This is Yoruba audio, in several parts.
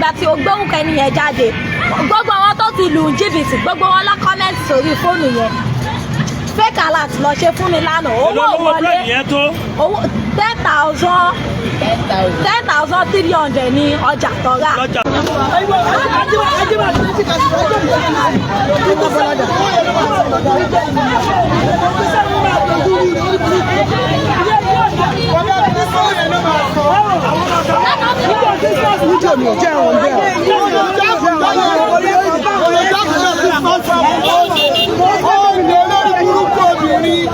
Ìgbà tí o gbórúkọ ẹni yẹn jáde, gbogbo àwọn tó ti lù ń jìbìtì, gbogbo wọn lọ comment sórí fóònù yẹn. Fake alert lọ ṣe fún mi lánàá. Owó Èló lówó wọlé. Búrẹ́dì yẹn tó? Owó 10,000, 10,300 ní ọjà tó rà. Lọ́jà. Olórí burúkú obìnrin,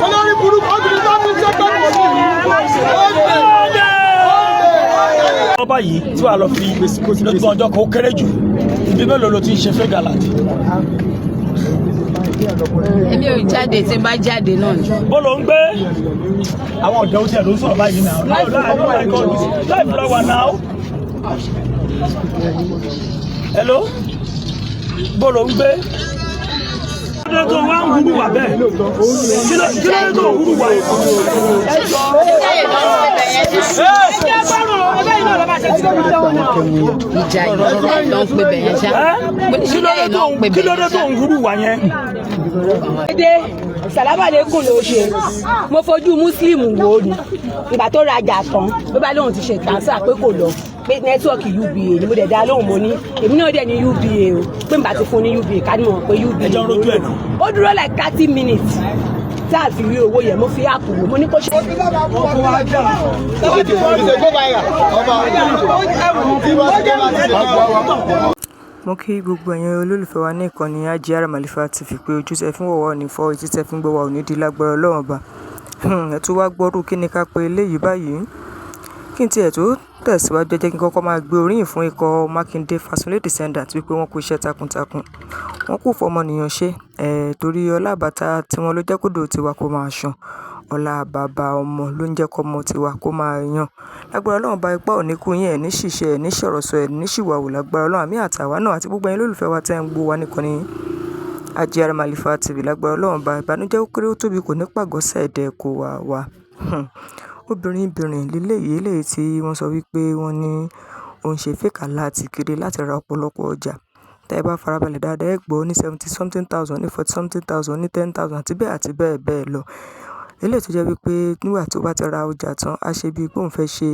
olórí burúkú obìnrin tó fi ṣe pé kò ní Ọba yìí tí wàá lọ fi lójú ọjọ́ kan, ó kéré jù, ibi mélòó ló ti ń ṣe fake alert? Èmi ò jáde, tí n bá jáde náà ni. Bó ló ń gbé? Àwọn ọ̀dọ́ ó tiẹ̀ ló ń sọ̀rọ̀ báyìí náà. Live lọ wà náà. Hello, bó ló ń gbé? Kí ló tó wá ń hurú wà bẹ́ẹ̀? Kí ló tó ń hurú wà? Ìjà yìí ló ń pè bẹ̀yẹn ṣá. Mo ní Kí ló dé tó ló ń pè kí ló dé bẹ̀yẹn tó ṣá. ń hurú wà yẹn? Dé sàlámàlẹ́kùn ló ṣe. Mo fojú Muslim wò ó ni. Ìgbà tó rajà tán, ló bá lóun ti ṣe transfer pé kò lọ, pé network UBA ni. Mo dẹ̀ dá lóhùn, mo ní èmi náà dẹ̀ ní UBA o, pé n bá ti fún ní UBA ká ní mọ̀ pé UBA. Ẹjọ́ ń rojú ẹ̀ náà. Ó dúró like 30 minutes tá a fi rí owó yẹn. Mo fi app wò, mo ní kó ṣe. Ìṣe go viral ọba tí wọ́n ti dé láti ṣe. Mo kí gbogbo ẹ̀yin olólùfẹ́ wa ní ìkànnì AJR Malifa TV pé ojú tẹ fi ń wò wá ò ní fọ́, etí tẹ fi ń gbọ́ wa ò ní di lágbára Ọlọ́run Ọba. Ẹ tún wá gbọ́rú, kí ni ká pe eléyìí báyìí? Kí n tiẹ̀ tó tẹ̀síwájú, ẹ jẹ́ kí n kọ́kọ́ máa gbé oríyìn fún ikọ̀ Mákindé Fásunlé Descendant wípé wọ́n kú iṣẹ́ takuntakun, wọ́n kò fọmọnìyàn ṣe ẹ̀ torí ọlá àbàtà tiwọn ló jẹ́ kódò tiwa kó máa ṣàn, ọlá bàbá ọmọ ló ń jẹ́ kọ́mọ tiwa kó máa yan. Lágbára Ọlọ́run bá, ipá ò ní kú yín, ẹ̀ ní ṣìṣe, ẹ̀ ní ṣọ̀rọ̀ sọ, ẹ̀ ní ṣìwàwù lágbára Ọlọ́run. Àmì àtàwa náà àti gbogbo ẹ̀yin olólùfẹ́ wa tẹ́ ń gbọ́ wa nìkànnì AJR Malifa TV, lágbára Ọlọ́run bá, ìbànújẹ́ ó kéré ó tóbi kò ní pàgọ́ sẹ̀dẹ̀ kó wá wá. Obìnrin bìnrin líléyìí, eléyìí tí wọ́n sọ wípé wọ́n ní ó ń ṣe fake alert kiri láti ra ọ̀pọ̀lọpọ̀ ọjà. Tẹ́ ẹ bá farabalẹ̀ dáadáa, ẹ gbọ́ ní seventy something thousand, ní forty something thousand, ní 10,000 àti bẹ́ẹ̀ bẹ́ẹ̀ lọ. Eléyìí tó jẹ́ wípé nígbà tó bá ti ra ọjà tán, á ṣe bíi pé òun fẹ́ ṣe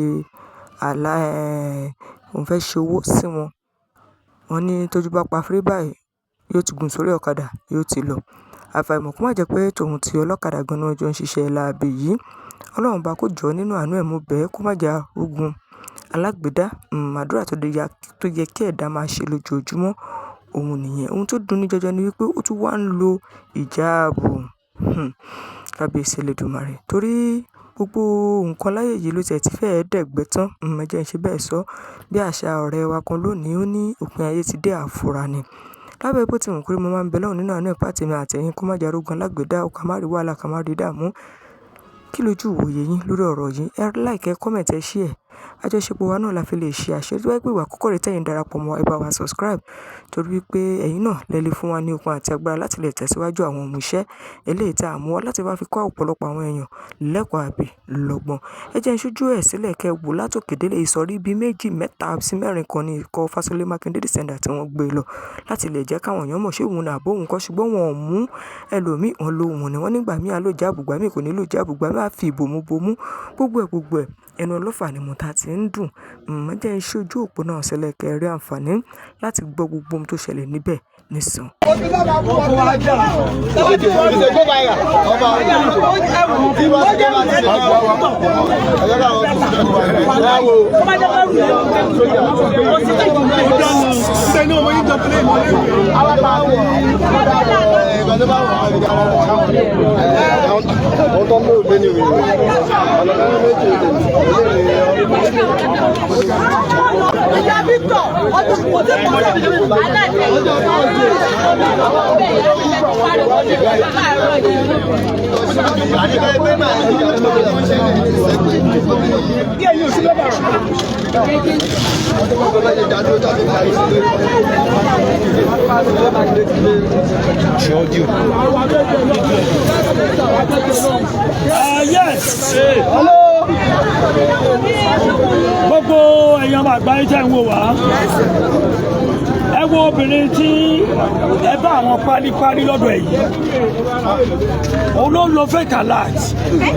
àlá ẹ̀, òun fẹ́ ṣe owó sí wọn. Wọ́n ní tójú bá pa firi báyìí, yóò ti gùn sórí ọ̀kadà, yóò ti lọ. Àfàìmọ̀ kó má jẹ́ pé tòun ti ọlọ́kadà gan-an ni wọ́n jọ ń ṣiṣẹ́ láabi yìí. Ọlọ́run bá kó jọ nínú àánú ẹ̀, mo bẹ̀ ẹ́ kó má jẹ́ arógun alágbèdá. Àdúrà tó yẹ kí ẹ̀dá máa ṣe lójoojúmọ́, òun nìyẹn. Ohun tó dunni jọjọ ni wípé ó tún wá ń lo ìjáàbù. Kábíyèsí Elédùmarè. Torí gbogbo nǹkan láyé yìí ló tiẹ̀ ti fẹ́ dẹ̀gbẹ́ tán. Ẹ jẹ́ n ṣe bẹ́ẹ̀ sọ. Bí àṣà ọ̀rẹ́ wa kan lónìí, ó ní òpin ayé ti dé àfúrà ni. Lábẹ́ bó ti wù kórí, mo máa ń bẹ Ọlọ́run nínú àánú ẹ̀ pé àtèmi àtẹ̀yin kó má jẹ́ arógun alágbèdá, ká má rí wàhálà, ká má rí ìdààmú. Kí lójú ìwòye yín lórí ọ̀rọ̀ yìí? Ẹ like, ẹ comment, ẹ share. Àjọṣepọ̀ wa náà la fi lè ṣe àṣeyọrí. Tó bá jẹ́ pé ìgbà àkọ́kọ́ rẹ̀ tí ẹ̀yin darapọ̀ mọ́ wa, ẹ bá wa subscribe torí wípé ẹ̀yin náà lẹ lè fún wa ní okun àti agbára láti lè tẹ̀síwájú àwọn ohun iṣẹ́ eléyìí tí a mú wá láti wá fi kọ́ ọ̀pọ̀lọpọ̀ àwọn èèyàn lẹ́kọ̀ọ́ àbí lọ́gbọ́n. Ẹ jẹ́ n ṣojú ẹ̀ sílẹ̀ kẹ́ wò látòkè délé. Ìsọ̀rí bí méjì, mẹ́ta sí mẹ́rin kan ní ikọ̀ Fásunlé Mákindé Descendant tí wọ́n gbé lọ láti lè jẹ́ káwọn èèyàn mọ̀ ṣé òun ní àbó òun kọ́, ṣùgbọ́n wọn ò mú ẹlòmíì, wọn lo òun ni. Wọ́n nígbà míì á lò jáàbù, ìgbà míì kò ní lò jáàbù, ìgbà míì á fi ìbòmú bomú. Gbogbo ẹ̀ gbogbo ẹ̀, ẹnu ọlọ́fà ni mo ta ti ń dùn. Ẹ jẹ́ n ṣí ojú òpó náà sílẹ̀ kẹ́ rí àǹfààní láti gbọ́ gbogbo ohun tó ṣẹlẹ̀ níbẹ̀ nísàn. Ìṣe go viral ọba tí wọ́n ti dé láti ṣe ẹ̀yọ́ káwọn tó ṣe ní ọmọ yìí jọ pé ìgbà tó bá wà wọ́n tó ń lò dé ní ìwé ọ̀nà méjì. Ìyá Victor, ọdún kò tí kò tí. Yes. Gbogbo ẹ̀yàn àgbáyé tẹ̀ ń wò wá, ẹ wo obìnrin tí ẹ bá àwọn pálípálí lọ́dọ̀ ẹ̀ yìí. Òun ló ń lo fake alert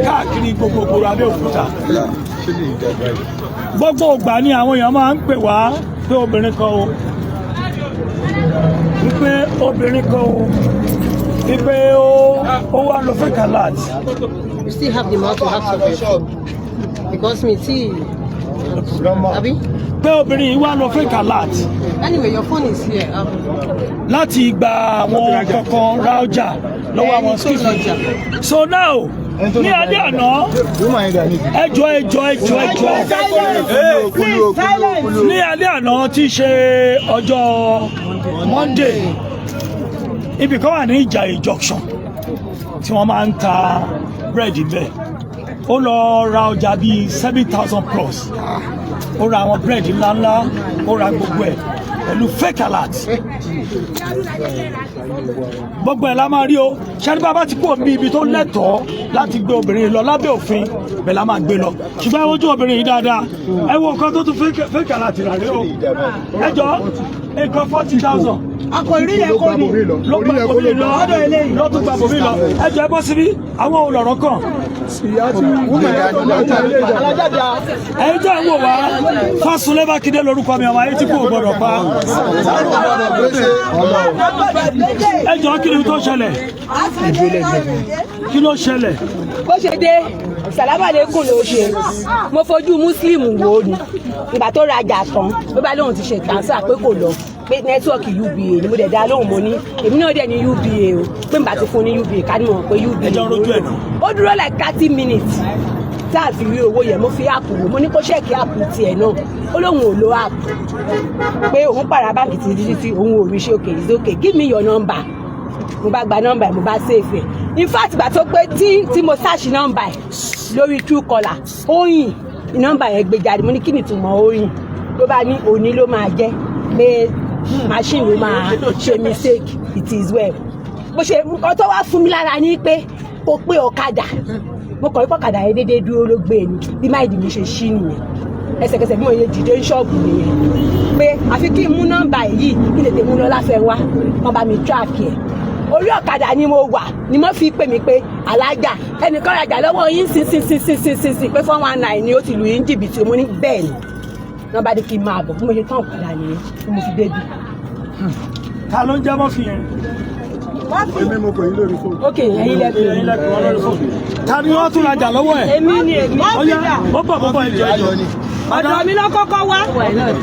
káàkiri gbogbo gbòòrò Abẹ́òkúta. Gbogbo ìgbà ni àwọn èèyàn máa ń pè wá pé obìnrin kan o, wípé obìnrin kan o, wípé ó wá lo fake alert. You still have the mouth to have to because me too. Abi? Pé obìnrin yìí wá lo fake alert Anyway, your phone is here. Láti gba àwọn kankan ra ọjà lọ́wọ́ àwọn Ẹni tó skip. lọ́jà. So now, ní alẹ́ àná, ẹjọ́, ẹjọ́, ẹjọ́, ẹjọ́, ní alẹ́ àná tí í ṣe ọjọ́ Monday, ibì kan wà ní Ìjàyè Junction tí wọ́n máa ń ta búrẹ́dì bẹ́ẹ̀. Ó lọ ra ọjà bíi 7,000 plus. Ó ra àwọn búrẹ́dì ńláńlá, ó ra gbogbo ẹ̀ pẹ̀lú fake alert. Gbogbo ẹ̀ la máa rí o. Ṣẹ́ni bá ti kú òbí ibi tó lẹ́tọ̀ọ́ láti gbé obìnrin lọ lábẹ́ òfin, bẹ́ẹ̀ la máa gbé lọ. Ṣùgbọ́n ẹ wojú obìnrin yìí dáadáa. Ẹ wo nǹkan tó tún fake alert rà rí o. Ẹ jọ, nǹkan 40,000 Akọ ìrí yẹn kò ní. Ló gba bòmí lọ, ló tún gba bòmí lọ. Ẹ jọ, ẹ bọ́ síbí. Àwọn olọ̀rọ̀ kàn. Ẹ̀yin tó ń wò wá, Fásunlé Mákindé lórúkọ mi, àwọn ayé tí kò gbọdọ̀ pa. Ẹ jọ, kí ni tó ṣẹlẹ̀? Kí ló ṣẹlẹ̀? Bó ṣe dé, sàlámàlẹ́kùn ló ṣe. Mo fojú Muslim wò ó ni. Ìgbà tó rajà tán, ló bá lóun ti ṣe transfer pé kò lọ, pé network UBA ni. Mo dẹ̀ dá lóhùn, mo ní èmi náà dẹ̀ ní UBA o, pé n bá ti fún ní UBA ká ní mọ̀ pé UBA. Ẹ jọ ń rojú ẹ̀ náà. Ó dúró like 30 minutes tá a fi rí owó yẹn. Mo fi app wò, mo ní kó check app tiẹ̀ náà. Ó lóun ò lo app, pé òun pàrọ̀ báńkì títí títí, òun ò rí ṣe. Okay, it's okay, give me your number. Mo bá gba nọ́mbà ẹ̀, mo bá save ẹ̀. In fact, ìgbà tó pé tí mo search nọ́mbà ẹ̀ lórí Truecaller, oyin nọ́mbà yẹn gbé jáde. Mo ní kí ni ìtumọ̀ oyin? Ló bá ní òní ló máa jẹ́ pé machine ló máa ṣe mistake. It is well. Bó ṣe nǹkan tó wá fún mi lára ní pé kò pé ọ̀kadà. Mo kàn rí pọ̀kadà yẹn déédéé dúró, ló gbé ni. Bí mind mi ṣe ṣí nìyẹn ẹsẹ̀kẹsẹ̀. Bí mo yẹ dìde ní ṣọ́ọ̀bù nìyẹn pé àfi kí n mú nọ́mbà yìí, kí n tètè mú lọ láfẹ́ wá, wọ́n bá mi track ẹ̀. Orí ọ̀kadà ni mo wà ni mo fi pè mí pé alájà, ẹnìkan rajà lọ́wọ́ yín sí sí sí sí sí sí sí, pé 419 ni, ó ti lù yín jìbìtì. Mo ní bẹ́ẹ̀ ni. Wọ́n bá dé kí n máa bọ̀. Bí mo ṣe tán ọ̀kadà nìyẹn bí mo fi débi. Ta ló ń jẹ́ mọ́fì yẹn? Èmi mo pè yín lórí fóònù. Ok, ẹ̀yin lẹ pè Ẹ̀yin lẹ pè wọ́n lórí fóònù. Ta ni wọ́n tún rajà lọ́wọ́ ẹ̀? Èmi ni, èmi. Ọ̀yá, ó bọ̀, bọ̀ bọ̀, ẹjọ́, ẹjọ́. Ọ̀dọ̀ mi ló kọ́kọ́ wá.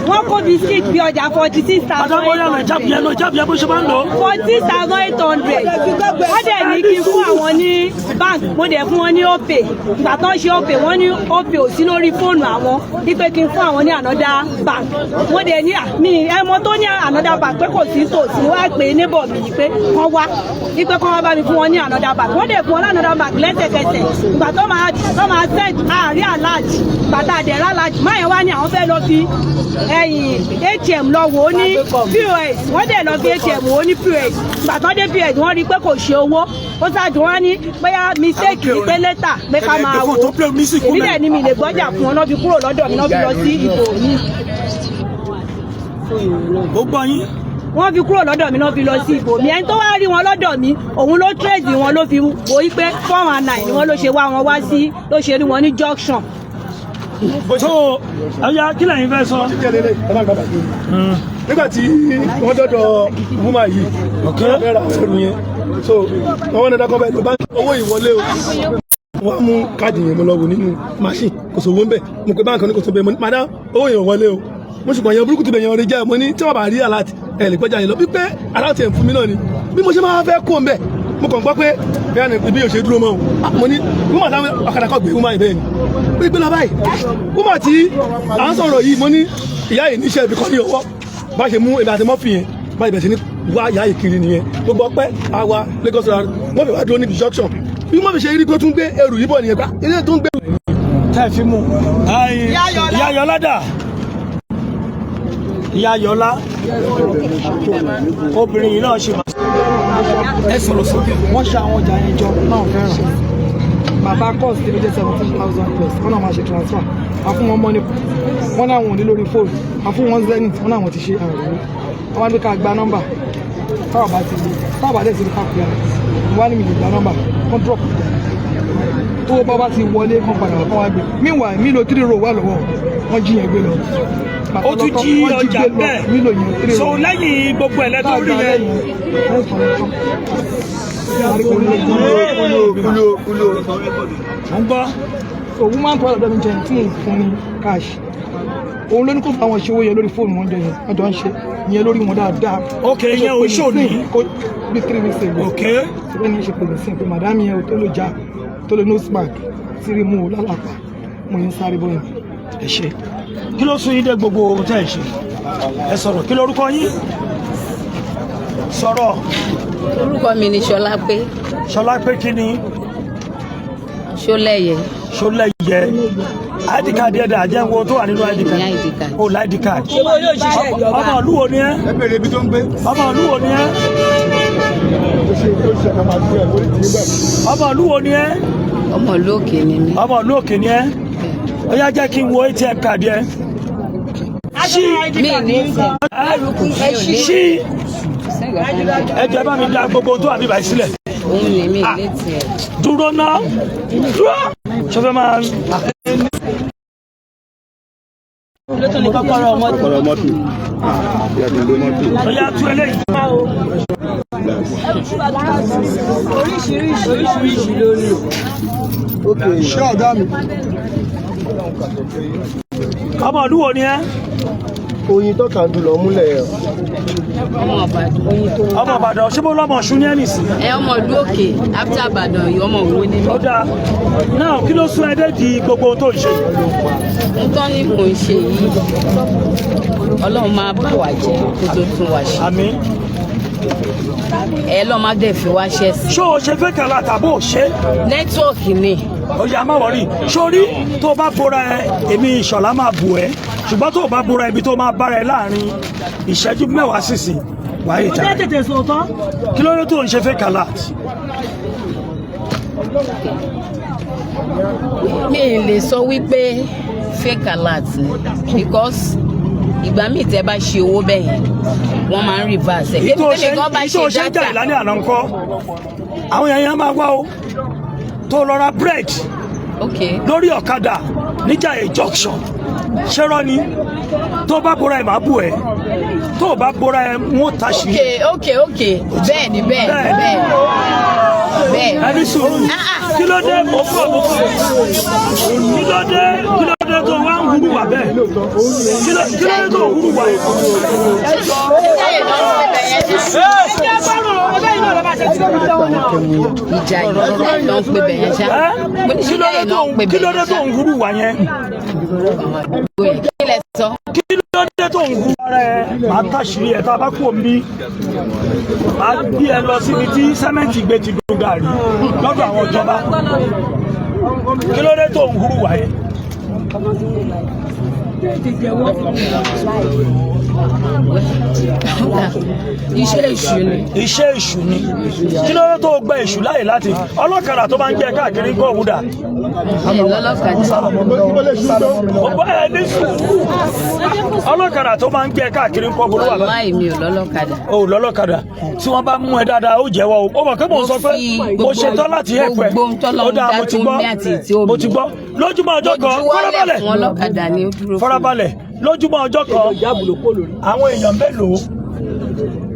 Wọ́n kó biscuit bí ọjà 46,000. Madam, bóyá lọ ìjábù yẹn, lọ ìjábù yẹn, bó ṣe máa ń lò ó. 46,800. Wọ́n dẹ̀ ní kí n fún àwọn ní bank, mo dẹ̀ fún wọn ní Opay. Ìgbà tó ń ṣe Opay, wọ́n ní Opay ò sí lórí fóònù àwọn, wípé kí n fún àwọn ní another bank. Mo dẹ̀ ní mi ẹmọ tó ní another bank pé kò sí tòsí. Wọ́n á pè é neighbor mi yìí pé kán wá, wípé kán wá bá mi fún wọn ní another bank. Wọ́n dẹ̀ fún wọn ní another bank lẹ́sẹ̀kẹsẹ̀. Ìgbà tó máa send, àárí alert. Bàtà àdẹ̀rẹ̀ alert máa yẹn wá ní àwọn fẹ́ lọ fi ẹ̀yìn ATM lọ wò ó ní POS. Wọ́n dẹ̀ lọ fi ATM wò ó ní POS. Ìgbà tó dé POS, wọ́n rí i pé kò ṣe owó. Ó ṣáàjú wọn ní bóyá mistake ní, pé later pé ká máa wò ó. Èmi dẹ̀ ní mi lè gbọ́jà fún wọn. Náà fi kúrò lọ́dọ̀ mi, náà fi lọ sí ibò mi. Ó gbọ́ yín. Wọ́n fi kúrò lọ́dọ̀ mi, náà fi lọ sí ibò mi. Ẹni tó wá rí wọn lọ́dọ̀ mi, òun ló trace wọn, ló fi wò ó pé 419 ni wọ́n ló ṣe wá wọn wá sí, ló ṣe rí wọn ní junction. So ọ̀yá, kí lẹ́yìn fẹ́ sọ? Nígbà tí wọ́n dọ́dọ̀ woman yìí, wọ́n fẹ́ ra ẹrù yẹn, so wọ́n wọ́n dákọ́ bẹ́ẹ̀ ló bá owó ìwọlé o. Wọ́n á mú káàdì yẹn, mo lọ wò nínú machine, kò sówó ń bẹ̀. Mo pe báńkì, ní kò tó bẹ́ẹ̀. Mo ní madam, owó yẹn wọlé o. Mo ṣùgbọ́n yẹn burúkú tó bẹ̀ yẹn orí jẹ́. Mo ní tí wọ́n bá rí alert, ẹ̀ lè gbọ́jà yẹn lọ. Bí pé alert yẹn fún mi náà ni bí mo ṣe máa fẹ́ kó ń bẹ̀. Mo kàn gbọ́ pé bẹ́ẹ̀ ni bí yóò ṣe dúró mọ́ o. Mo ní woman táwọn ọ̀kadà kọ̀ gbé woman yìí, bẹ́ẹ̀ ni ó ní gbé lọ báyìí. Woman tí à ń sọ̀rọ̀ yìí, mo ní ìyá yìí níṣẹ́ ibi kan ní ọwọ́. Bá ṣe mú èmi àti mọ́fì yẹn bá ṣe bẹ̀rẹ̀ sí ní wá ìyá yìí kiri nìyẹn. Gbogbo ọpẹ́ àwa Lagos road, wọ́n fi wá dúró níbi junction. Bí wọ́n fi ṣe rí pé ó tún gbé ẹrù yìí bọ̀ nìyẹn pa ilé tó ń gbé. Tẹ́ fi mú ìyá Yọlá dà? Ìyá Yọlá, obìnrin yìí náà ṣe máa ẹ sọ̀rọ̀ sókè. Wọ́n ṣe àwọn ọjà yẹn jọ náà fẹ́ràn. Bàbá cost ló jẹ́ 17,000 plus. Wọ́n náà máa ṣe transfer. A fún wọn money, wọ́n náà wọn ò ní lórí fóònù. A fún wọn Zenith, wọ́n náà wọ́n ti ṣe àrùn. Wọ́n wá ní ká gba nọ́mbà táwọn bá ti lè, táwọn bá dẹ̀ ti lè ká pè é. Wọ́n á ní mi lè gba nọ́mbà, wọ́n drop ìjà tó bá ti wọlé, wọ́n padà wọ́n wá gbé. Meanwhile, Milo three roll wà lọ́wọ́ wọ́n, jí yẹn gbé lọ. Ó tún jí Wọ́n jí ọjà gbé lọ, bẹ́ẹ̀. Milo yẹn three So roll. lẹ́yìn gbogbo ẹ̀lẹ́ tó rí yẹn, mo ń gbọ́. So woman tó wà lọ́dọ̀ mi jẹ́ tí mo fún ní cash, òun ló ní kó fún àwọn ṣe owó yẹn lórí fóònù. Wọn jọ yẹn, wọ́n jọ ń ṣe ìyẹn lórí wọn dáadáa. Ok, ìyẹn ò ṣòní. Bí 3 weeks ago. Síbẹ̀ ní í ṣe pèmí sí pé madam yẹn ò tó lò já tó lò nose mask tí rí mú o lálàpá, mo yẹn sáré bọ́yìn. Ẹ ṣe. Kí ló sún yín dé gbogbo ohun tẹ́ ẹ ṣe? Ẹ sọ̀rọ̀. Kí lórúkọ yín? Sọ̀rọ̀. Orúkọ mi ni Ṣọlá pé. Ṣọlá pé kí ni? Ṣọlẹyẹ. Ṣọlẹ́yẹ. ID card ẹ̀dá jẹ́ wo tó wà nínú ID card? Ní ID card. O la ID card. Ṣé bó yóò ṣiṣẹ́ ìjọba? Ọmọ ìlú wo ni ẹ́? Ẹ bèrè ibi tó ń gbé. Ọmọ ìlú wo ni ẹ́? Ọmọ ìlú wo ni ẹ́? Ọmọ ìlú òkè ni mí. Ọmọ ìlú òkè ni ẹ́. Ó yá, jẹ́ kí n wo ATM card ẹ. Ṣí. Mi ní. Ṣí. Ẹ jẹ́ bá mi da gbogbo tó wà níbàyí sílẹ̀. Òun ni mi létí ẹ. Dúró ná, dúró. Ṣọfẹ́ máa Ló tún ní kọ́kọ́rọ́ mọ́tò. Ó yá, tú eléyìí. Oríṣiríṣi oríṣiríṣi ló ní. Ṣé ọ̀gá mi? Ọmọ ìlú wo ni ẹ́? Oyin tó kà ń dùn lọ múlẹ̀ ẹ̀. Ọmọ Ìbàdàn. Ọmọ Ìbàdàn. Ṣé bó lọ́mọ Ọ̀ṣun ní ẹ́ nìsín? Ẹ, ọmọ ìlú òkè after Ìbàdàn yìí, ọmọ òwò ni mí. Ó dáa náà. Kí ló sún ẹ dé di gbogbo ohun tó ń ṣe yìí? Nǹkan ní mò ń ṣe yìí, Ọlọ́run máa bá wa jẹ́ kó tó tún wa ṣe. Àmín. Ẹ lọ́ má dẹ̀ fi wá ṣẹ́ sí. Ṣó o ṣe fẹ́ kàlà tàbó o ṣe? Network ni. Ó yá, má worry. Sórí tó o bá bora ẹ, èmi Ìṣọ̀lá máa bù ẹ, ṣùgbọ́n tó o bá bora, ibi tó o máa bára ẹ láàrin ìṣẹ́jú 10 sísìn wáyé Ó ta. jẹ́ tètè sòótọ́. Kí ló dé tó o ń ṣe fake alert? Mi ì lè sọ wípé fake alert ni, because ìgbà míì tẹ́ bá ṣe owó bẹ́ẹ̀ yẹn, wọ́n máa ń reverse ẹ̀. Ìtò ṣe Tẹ́mi gan bá ìtò ṣe ń jà data ìlànà àná ńkọ́? Àwọn èèyàn yẹn máa wá o tó lọ ra bread lórí ọ̀kadà níjàyè junction. Ṣẹ́rọ́ ni tó bá bora ẹ̀, máa bù ẹ́. Tó o bá bora ẹ̀, wọ́n ta sí. Ok, bẹ́ẹ̀ ni, bẹ́ẹ̀ ni, bẹ́ẹ̀ ni, bẹ́ẹ̀ ni. Ẹni sùúrù. Kí ló dé? Mo fọ, mo fọ. Kí ló dé? Kí ló dé tó wá ń hurú wà bẹ́ẹ̀? Kí ló dé tó ń hurú wà? Ìjàyè náà ń pè bẹ́ẹ̀ yẹn ṣá. Ìjàyè náà ń pè bẹ́ẹ̀ yẹn ṣá. Mo ní Kí ló dé ìjàyè tó náà ń pè ń kí ló bẹ́ẹ̀ dé yẹn tó ṣá. ń hurú wà yẹn? Kí lẹ sọ? Kí ló dé tó ń hurú? Ẹ máa tàṣírí ẹ. Tá a bá kú omi, máa gbé ẹ lọ síbi tí sẹ́mẹ́ǹtì gbé ti dùn gàrí lọ́dọ̀ àwọn ìjọba. Kí ló dé tó ń hurú wà yẹn? Iṣẹ́ èṣù ni. Iṣẹ́ èṣù ni. Kí ló dé tó gba èṣù láàyè láti ọlọ́kadà tó máa ń gbé ẹ káàkiri kó òun dà? Ẹ lọ́lọ́kadà. Ọgbọ́n ẹ ní sùúrù. Ọlọ́kadà tó máa ń gbé ẹ káàkiri kó òun wà báyìí? Wàláì, mi ò lọ́lọ́kadà. O ò lọ́lọ́kadà. Tí wọ́n bá mú ẹ dáadáa, ó jẹ́wọ́ o. Ó mọ̀ pé mò ń sọ pé mo ṣetán láti help ẹ. Gbogbo ohun tọ́lọ́run Ó dáa, dá mo ti tó gbọ́. mí àti tí ó Mo mí. ti gbọ́. Lójúmọ́ ọjọ́ kan, Mo juwọ́lẹ̀ farabalẹ̀. fún ọlọ́kadà ni ó dúró fún mi. Farabalẹ̀. Lójúmọ́ ọjọ́ kan, àwọn èèyàn mélòó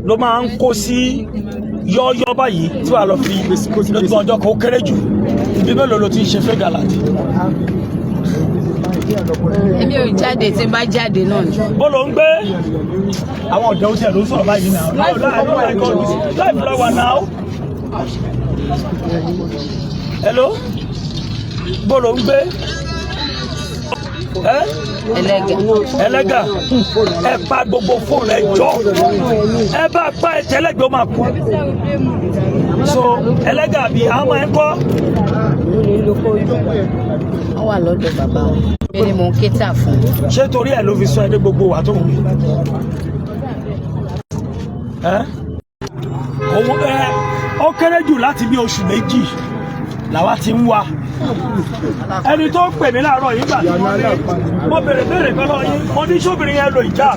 ló máa ń kó sí yọ́ọ́yọ́ báyìí tí wàá lọ fi? Lójúmọ́ ọjọ́ kan, ó kéré jù, ibi mélòó ló ti ń ṣe fake alert? Èmi ò jáde, tí n bá jáde náà ni. Bó ló ń gbé? Àwọn ọ̀dọ́ ó tiẹ̀ ló ń sọ̀rọ̀ báyìí náà. No, I don't like all this life flower now. Hello, bó ló ń gbé ẹ? Ẹlẹ́gà. Ẹlẹ́gà. Ẹ pa gbogbo fóònù ẹ jọ. Ẹ bá pa ẹ tẹ́lẹ̀gbẹ́, ó máa kú. So Ẹlẹ́gà bí àwọn ọmọ ẹ ń kọ́? Wọ́n wà lọ́dọ̀ bàbá wọn. Èmi ni mò ń kéta fún. Ṣé torí ẹ ló fi sọ ẹ dé gbogbo wà tó ń wí ẹ? Òun ẹ, ó kéré jù láti bí oṣù 2 làwa ti ń wá. Ẹni tó pè mí láàárọ̀ yìí gbà tí wọ́n ní mo béèrè béèrè kan lọ́wọ́ yín, mo ní sóbìnrin yẹn lo hijab?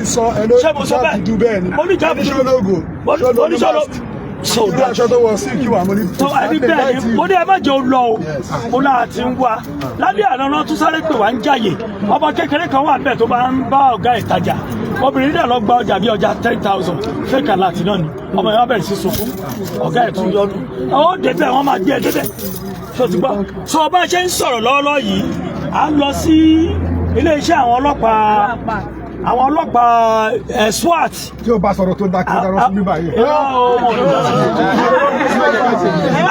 Ṣé mo sọ bẹ́ẹ̀? Mo ní hijab dúdú, mo ní sọ́lọ́ so Irú aṣọ tó wọ sí kí wà mo ní. Tó ẹni bẹ́ẹ̀ ni mo ní ẹ má jẹ́ o lọ o. Mo náà ti ń wá lálẹ́ àná náà tún sáré pè wá ń jàyè. Ọmọ kékeré kan wà níbẹ̀ tó bá ń bá ọ̀gá ìtajà. Obìnrin náà lọ gba ọjà bíi ọjà 10,000, fake alert náà ni. Ọmọ yẹn wá bẹ̀rẹ̀ sí sunkún, ọ̀gá ẹ̀ tún yọnu. Ó débẹ̀, wọ́n máa gbé ẹ débẹ̀. Tó ti gbọ́? So bá a ṣe ń sọ̀rọ̀ lọ́wọ́lọ́wọ́ yìí, à ń lọ sí iléeṣẹ́ àwọn ọlọ́pàá SWAT. Tí o bá sọ̀rọ̀ tó dákẹ́ dáná fún mi báyìí. Irọ́ o, mo ní lọ sí.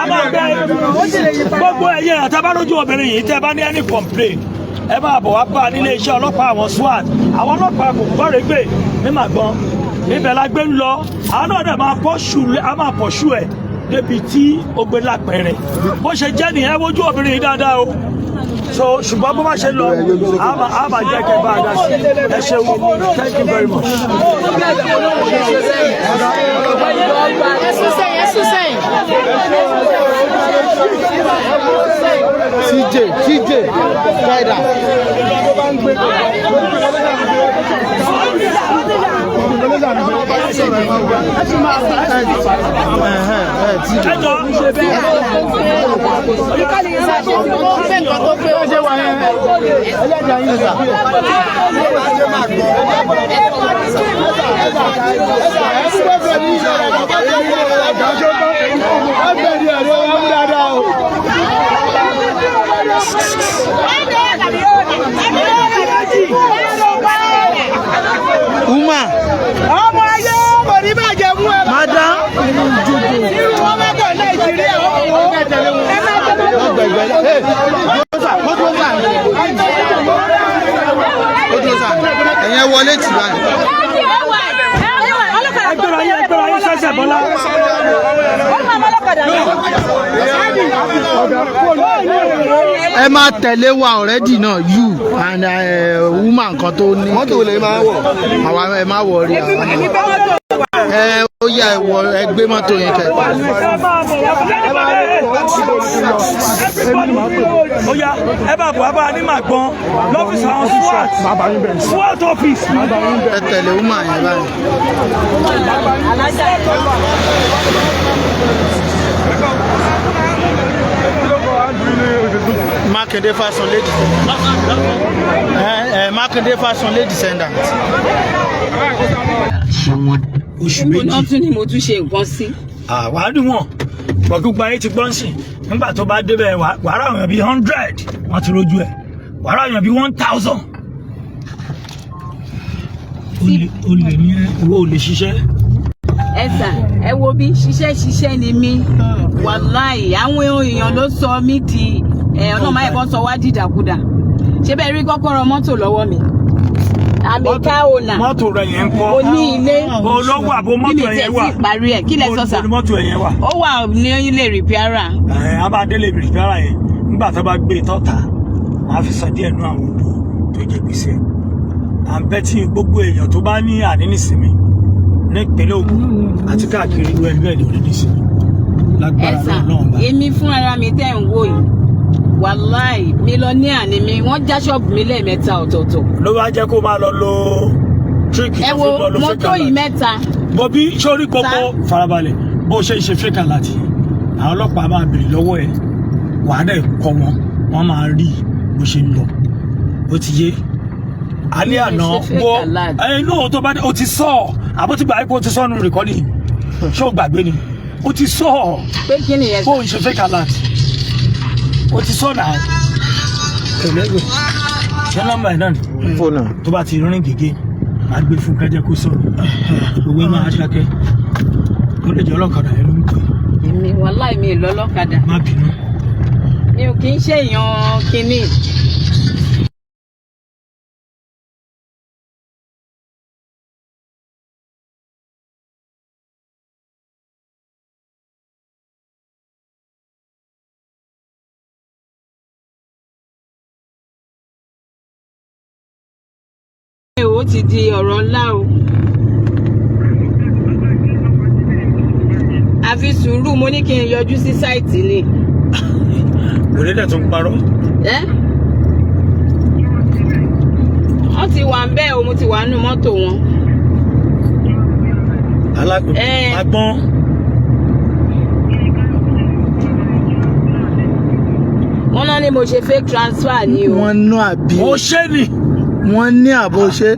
A máa gbẹ gbogbo ẹ̀yẹ àtàbálójú obìnrin yìí. Tẹ́ bá ní any complain, ẹ máa bọ̀ wá bá a nílé iṣẹ́ ọlọ́pàá àwọn SWAT, àwọn ọlọ́pàá kò gbọ́rẹ̀gbẹ̀ ní Màgbọ́n. Ibẹ̀ la gbé ń lọ. Àwọn náà dẹ̀ máa pọ̀ ṣù, a máa pọ̀ ṣù ẹ̀ débi tí ó gbé lápẹ̀rẹ̀. Bó ṣe jẹ́ nìyẹn. Wojú obìnrin yìí dáadáa o. So ṣùgbọ́n bó bá ṣe lọ, a máa jẹ́ kẹ́ bá a dá sí. Ẹ ṣeun, thank you very much. Ẹ sún sẹ́yìn, ẹ sún sẹ́yìn. CJ, CJ, rider. Ẹ jọ. Fẹ́ nǹkan tó pé ó ṣe wà yẹn. Uma. Ọmọ ayé kò ní bàjẹ́ mú ẹ. Madam. Irú wọn bá bọ̀ Nàìjíríà ó wò ó. Ẹ má tẹ́ Ó dúró sà. Ó dúró sà. Ẹ̀yẹn wọlé tì báyìí. Ẹgbẹ́ra yín, ẹgbẹ́ra yín sẹ́sẹ̀ bọ́lá. Ọlọ́kadà náà. Ẹ máa tẹ̀lé wa already náà, you and woman kan tó ní. Mọ́tò lè máa wọ̀. Àwa ẹ má wọrí àwọn náà. Ẹ ó yá, ẹ wọ, ẹ gbé mọ́tò yẹn kẹ. Ẹ máa bọ̀ wá everybody. Ó yá, ẹ bá bọ̀ wá bá a ní Màgbọ́n lọ́fíìsì àwọn SWAT, SWAT office. Ẹ tẹ̀lé woman yẹn báyìí. Mákindé Fásunlé, ẹ Mákindé Fásunlé descendant. Oṣù Níbo náà méjì tún ni mo tún ṣe nǹkan sí? Wàá dùn wọn gbọ̀gbogbo ayé ti gbọ́n sìn. Nígbà tó bá débẹ̀, wàá rà àwọn bíi 100, wọ́n ti rojú ẹ̀. Wàá rà àwọn bíi 1,000. O lè ní owó, o lè ṣiṣẹ́. Ẹ sà, ẹ wo bí ṣiṣẹ́ ṣiṣẹ́ ni mí. Wàláì, àwọn èèyàn ló sọ mí di ẹ. Ọlọ́mọ ayẹ̀kọ́ sọ wá dìdàkudà. Ṣé bẹ́ẹ̀ rí kọ́kọ́rọ́ mọ́tò lọ́wọ́ mi? Àmì ká ọ̀nà. Mọ́tò rẹ̀ yẹn ń kọ́? Mo ní ilé. Olówó àbò Bí mọ́tò mi ẹ̀ tiẹ̀ yẹn wà? tí ì parí ẹ̀, kí lẹ sọ sà? Mo ní mọ́tò ẹ̀ yẹn wà. Ó wà ní ilé repair. Ẹ̀ a bá délé repair yẹn, nígbà tó bá gbé e tọ́ta, wọ́n á fi san díẹ̀ nú àwọn odò tó jẹ gbèsè. À ń bẹ́ tí gbogbo èèyàn tó bá ní àní nísìmí nípínlẹ̀ Ògùn àti káàkiri ìlú ẹni bẹ́ẹ̀ ni ò ní nísìmí Ẹ lágbára sà, Ọlọ́run bá. Èmi fúnra mi tẹ́ ń wò yìí, wàláì, mílíọ̀nìà ni mi. Wọ́n já ṣọ́ọ̀bù mi lẹ́ẹ̀mẹ́ta ọ̀tọ̀ọ̀tọ̀. Ló wá jẹ́ kó máa lọ lo trick Ẹ tó wo fi lọ lo fake mọ́tò yìí alert. mẹ́ta. Bọ̀bí sórí gbogbo farabalẹ̀ bó ṣe ń ṣe fake alert yìí, àwọn ọlọ́pàá máa béèrè lọ́wọ́ ẹ̀, wàá dẹ̀ kọ́ wọn, wọ́n máa rí bó ṣe ń lọ. Ó ti yé alẹ́ àná Mi ò ṣe fake wo alert. ẹ inú tó bá dé, o ti sọ ọ àbó ti gbà pé o ti sọ nù recording. Ṣé o gbàgbé ni? O ti sọ ọ Pé kí nìyẹn? bó ń ṣe fake alert, o ti sọ náà. Ṣé nọ́mbà ẹ̀ náà ni? Fóònù. Tó bá ti rìn gègé, máa gbé fún kẹjẹ kó sọ̀rọ̀, gbogbo ẹ máa dákẹ́. Ó lè jẹ́ ọlọ́kadà ẹ ló ń pè. Èmi, wàláì, mi ì lọ́lọ́kadà. Má bínú. Mi ò kì í ṣe èèyàn kínní. Ó ti di ọ̀rọ̀ ńlá o. Àfi sùúrù, mo ní kí n yọjú sí site ni. Òde dẹ̀ tún parọ́. Ẹ́, wọ́n ti wà ń bẹ́ẹ̀ o, mo ti wà nínú mọ́tò wọn. Alágbọ̀n. Eh. Agbọ́n. Wọ́n náà ní mo ṣe fake transfer ni o. Wọ́n ná àbí? Ó ṣe ni. Wọ́n ní àbò ṣe.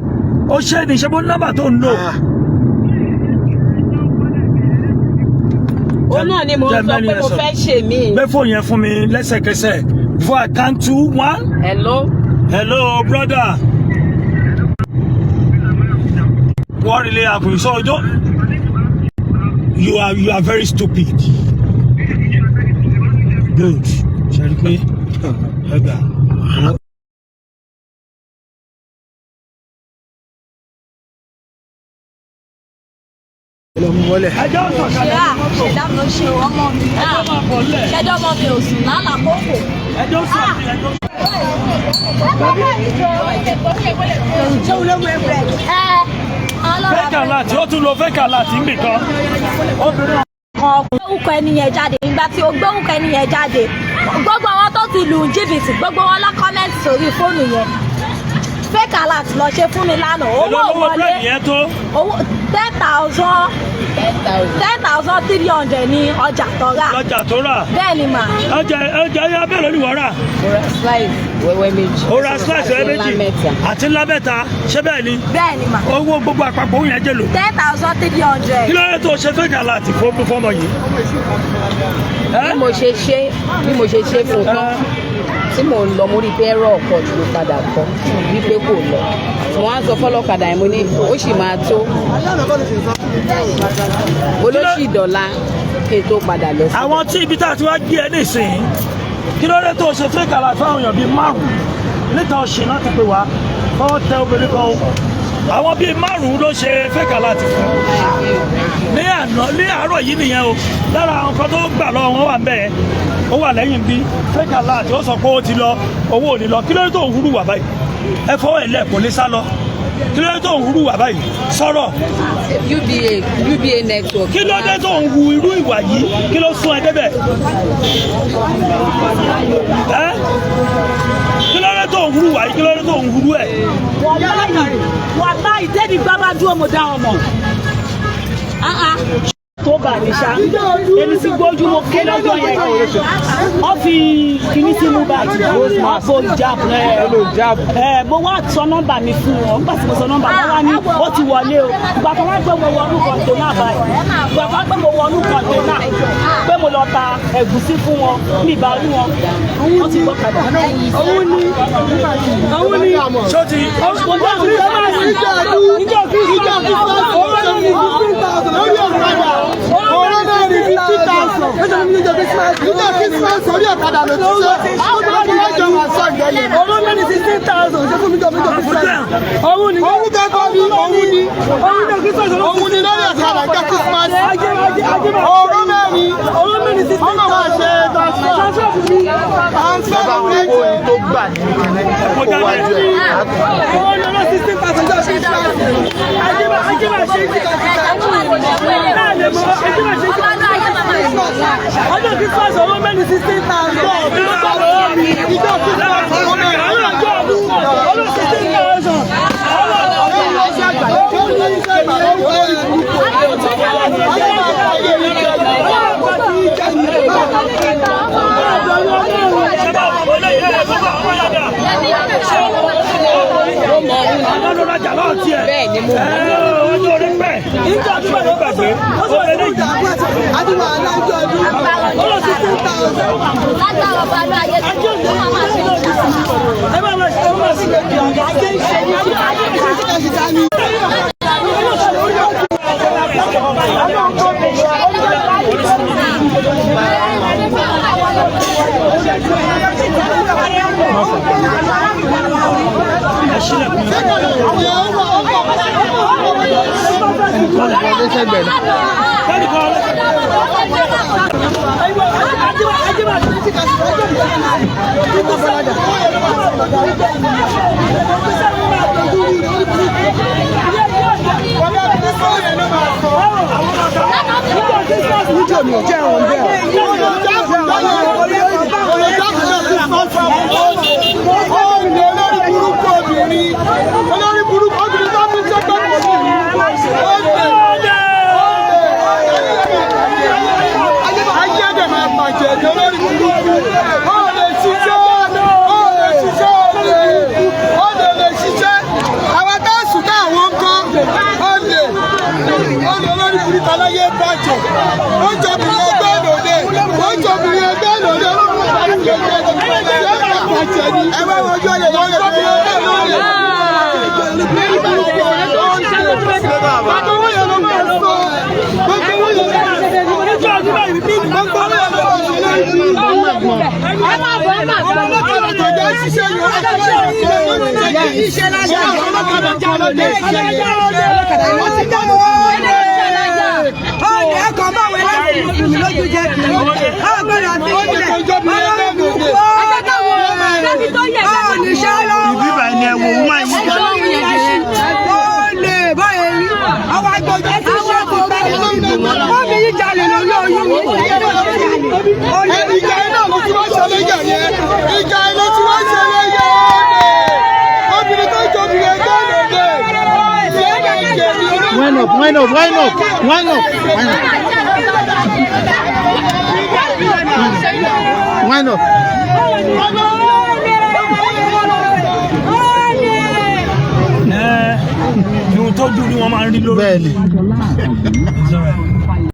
Ó ṣe ni, ṣe bó nọ́mbà tó ń lò. Ó náà ni mo ń Jẹ́ sọ mẹ́rin pé ẹ̀ mo sọ̀rọ̀. fẹ́ ṣe mí. Gbé fóònù yẹn fún mi lẹ́sẹ̀kẹsẹ̀ before I count two one. Hello. Hello, brother. What really happened? So you don't, you are very stupid. Good. Ṣe rí pé ẹ gbà. Lọ mú wọlé. Ẹjọ́ sọ̀kalẹ̀. Ṣé à ṣẹ̀dá mi ò ṣe o, ọmọ mi? Ẹjọ́ máa bọ̀ lẹ̀. Ṣẹ̀dá ọmọ mi ò sùn lálàá kókò. Ẹjọ́ sọ̀kalẹ̀. Ẹjọ́ Ṣé o ló mú ẹ bread? Ẹ ọlọ́run. Fake alert, ó tún lo fake alert níbì kan. Obìnrin Kan orúkọ ẹni yẹn jáde. Ìgbà tí o gbé orúkọ ẹni yẹn jáde, gbogbo àwọn tó ti lù ń jìbìtì, gbogbo wọn lọ comment sórí fóònù yẹn. Fake alert lọ ṣe fún mi lánàá, owó Èló lówó wọlé. búrẹ́dì yẹn tó? Owó 10,000. 10,000. 10,300 ní ọjà tó rà. Lọ́jà tó rà. Bẹ́ẹ̀ ni mà. Ọjà yẹn abẹ́rẹ́ ni wọ́n rà. Mo ra slice wẹ́wẹ́ méjì. Ó ra slice Àti ẹ ńlá méjì mẹ́ta. àti ńlá mẹ́ta, ṣé bẹ́ẹ̀ ni? Bẹ́ẹ̀ ni mà. Owó gbogbo àpapọ̀ òun yẹn jẹ́ lò. 10,300. Kí ló dé tó ṣe fake alert fún fọ́mọ yìí? Bí mo ṣe ṣe fún un tán tí mò ń lọ, mo rí i pé ẹ̀rọ ọkọ̀ ló padà kọ́ wípé kò lọ. Mo wá ń sọ fọlọ́kadà yẹn, mo ní ó sì máa tó, mo ló sì dọ̀la kí n tó padà lọ sí. Àwọn tí ibi tá a ti wá gbé ẹ nísìnyí, kí ló dé tó ṣe fake alert fáwọn èèyàn bíi márùn-ún níta ọ̀sìn láti pè wá fọwọ́ tẹ obìnrin kan o? Àwọn bíi márùn-ún ló ṣe fake alert fún ní àná, ní àárọ̀ yìí nìyẹn o. Lára àwọn kan tó gbà lọ́wọ́ wọn wà ń bẹ̀, ó wà lẹ́yìn bí fake alert. Ó sọ pé ó ti lọ, owó ò ní lọ. Kí ló dé tó ń hurú wà báyìí? Ẹ fọwọ́ ẹ̀ lẹ̀, kò lè sá lọ. Kí ló dé tó ń hurú wà báyìí? Sọ̀rọ̀. UBA network. Kí ló dé tó ń hu irú ìwà yìí? Kí ló sún ẹ débẹ̀ ẹ? Kí ló dé tó ń hurú wà yìí? Kí ló dé tó ń hurú ẹ? Wàláyì, wàláyì, débi gbábá dúró, mo dá wọn mọ̀. Tó bà mí ṣá, èmi ti gbójú, mo ké lọ́jọ́ yẹn. Wọ́n fi kinní sínú báàgì, wọ́n bo ìjáàbù ẹ̀. Mo wá sọ nọ́mbà mi fún wọn. Nígbà tí mo sọ nọ́mbà, wọn wá ní ó ti wọlé o. Ìgbà kan wá gbé mo wọnú container báyìí, ìgbà kan gbé mo wọnú container pé mo lọ ta ẹ̀gúsí fún wọn ní ìbá rí wọn, wọ́n ti gbọ́kadà. Òun ni, òun ni. Ṣó ti Ìjọ Christmas, 15,000 lórí ọ̀kadà. Ọ̀rọ̀ náà ní 50,000. Ìjọ Christmas, orí ọ̀kadà ló ti ṣe. Ó ti wọ́n jọ wà sọ ìgbẹ́lẹ̀. Ọ̀rọ̀ náà ní 16,000. Ṣé fún mi jọ mi jọ Christmas? Òun ni. Òun kẹ́kọ̀ọ́ ni, òun ni. Òun ni lórí ọ̀kadà ìjọ Christmas. Ọ̀rọ̀ mẹ́rin. Ọ̀nà máa ṣe transfer. Transfer ló ń ṣe. Tó gbà ní kó jáde. Òun ni ọ̀rọ̀ 16,000 ìjọ Christmas. Ajé máa ṣe Ọjọ́ Christmas, owó mẹ́rin 16,000. Ìjọ Christmas, ọ̀rọ̀ mẹ́rin. Owó 16,000. Ṣé bá àwọn eléyìí ẹ̀ gbogbo àwọn yàrá àwọn ló rajà lọ́ọ̀ tiẹ̀? Bẹ́ẹ̀ ni, mo mọ̀. Ẹ ọjọ́ orí pẹ̀ Ìjọ ṣé ló gbàgbé ó eléyìí? Lágbára ọba ló ayé tó ó máa máa ṣe Ẹ bá máa ṣe, ẹ máa ṣe ajé ń ṣe ní ajé ń ṣe ní. Ẹ sílẹ̀kùn. Kẹ́nìkan. Olè, olórí burúkú obìnrin, olórí burúkú obìnrin tó fi ṣẹ́gbẹ́ pọ̀ ní olè. Ayé ẹ̀dẹ̀ máa bàjẹ́ ní olórí burúkú. Ó lè ṣiṣẹ́, ó lè ṣiṣẹ́, olè, ó lè lè ṣiṣẹ́. Àwọn tá a sùn táwọn ń kọ́, olè, olè, olórí burúkú, aláyé bàjẹ́. Ó jọbìnrin ẹgbẹ́ lòdì, ó jọbìnrin ẹgbẹ́ lòdì, olórí burúkú bàjẹ́ ni. Ẹ bá wọn jọ lè lọ́yẹ̀ ẹgbẹ́ lòdì. Gbogbo owó yẹn ló máa sọ. Gbogbo owó yẹn ló máa sọ. Gbogbo owó yẹn ló máa sọ lórí burúkú. Ọmọ ọlọ́kadà tó jẹ́ ṣiṣẹ́ yìí, ọlọ́kadà tó jẹ́ ṣiṣẹ́ yìí. Ọlọ́kadà tó jẹ́ ṣiṣẹ́ yìí. Wọ́n ti dá owó Ọ̀dẹ̀ ẹ̀kọ́ bá wẹ̀ láti mi lójú jẹ́ kí n. Ọ̀gbọ́dọ̀ àti ìpínlẹ̀. Ọ̀nìṣẹ́ lọ́wọ́. Ibi báyìí ni ẹ wo woman yìí. Olè báyìí rí. Àwọn agbọ̀jọ́ ti ṣe ti pẹ́. Mọ́mí yìí jalè lórí oyún mi. Olè, ìjà iná ló ti wá ṣẹlẹ̀ yẹ̀ yẹn. Ìjà iná ti wá ṣẹlẹ̀ yẹ̀ ọ́. Obìnrin tó jọbìnrin ẹgbẹ́ lòdì. Wind up, wind up, wind up, wind up, wind up. Wind up. Ẹ ihun tó dùn ni wọ́n máa ń rí lórí. Bẹ́ẹ̀ni. It's all right.